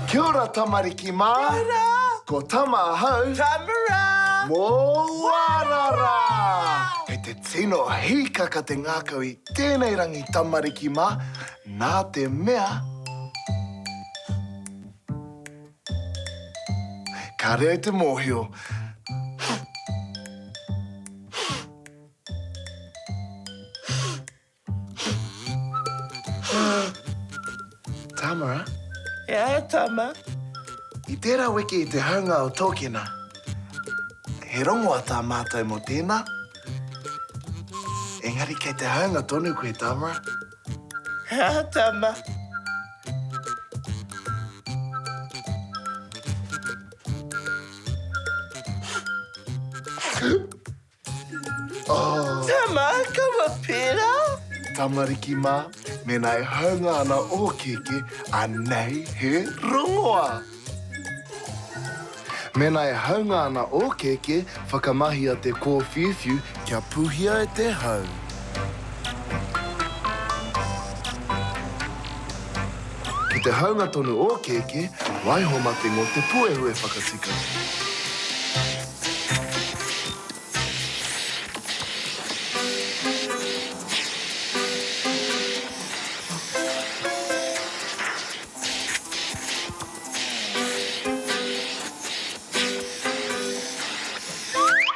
Kia ora tamariki mā. Kia ora. Ko Tama ahau. Tamara. Mōarara! Kei te tino hīkaka te ngākau i tēnei rangi tamariki mā, nā te mea, kāre au te mōhio. Tamara? Yeah, Tama? I tērā wiki i te haunga o Tōkena, he rongoa tā mātou mō tēnā. Engari kei te haunga tonu koe, Tamara. Yeah, Tama. Oh. Tama, kaua pērā. Tamariki mā, mēnā e haunga ana ō kēkē, anei he rongoā. Mēnā e haunga ana ō kēkē, whakamahia te kōwhiuwhiu kia pūhia e te hau. Ki te haunga tonu ō kēkē, waiho mā te ngote puehu e whakatika.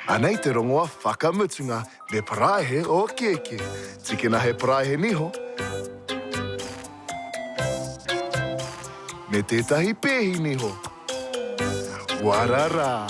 Anei te rongoa whakamutunga me paraehe o kēkē. Tikina he paraehe niho me tētahi pēhi niho. Warara!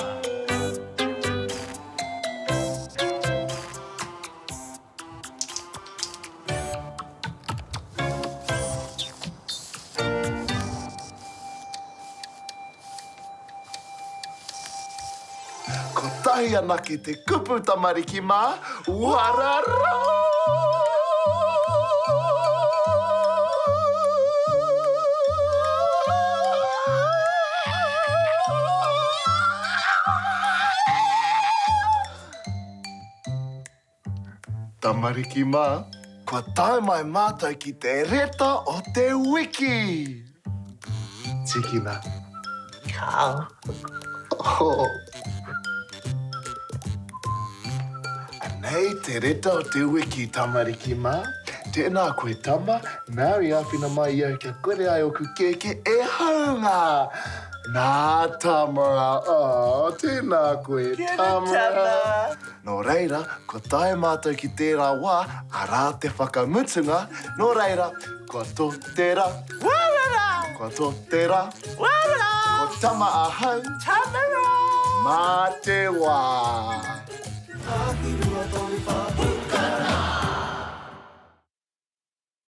Kotahi anake te kupu tamariki mā, warara! Tamariki mā, kua tae mai mātou ki te reta o te wiki! Tīkina. Kāo. Oh. Anei te reta o te wiki, tamariki mā. Tēnā koe tama, nāu i āwhina mai i au kia kore ai ōku kēkē e haunga! Nā Tamara, oh, tēnā koe Tamara. Kia ora Tama. Nō reira, kua tae mātou ki tērā wā, arā te whakamutunga, nō reira, kua tō te rā. Warara! Kua tō te rā. Warara! Ko Tama ahau. Tamara! Mā te wā. Taki 30.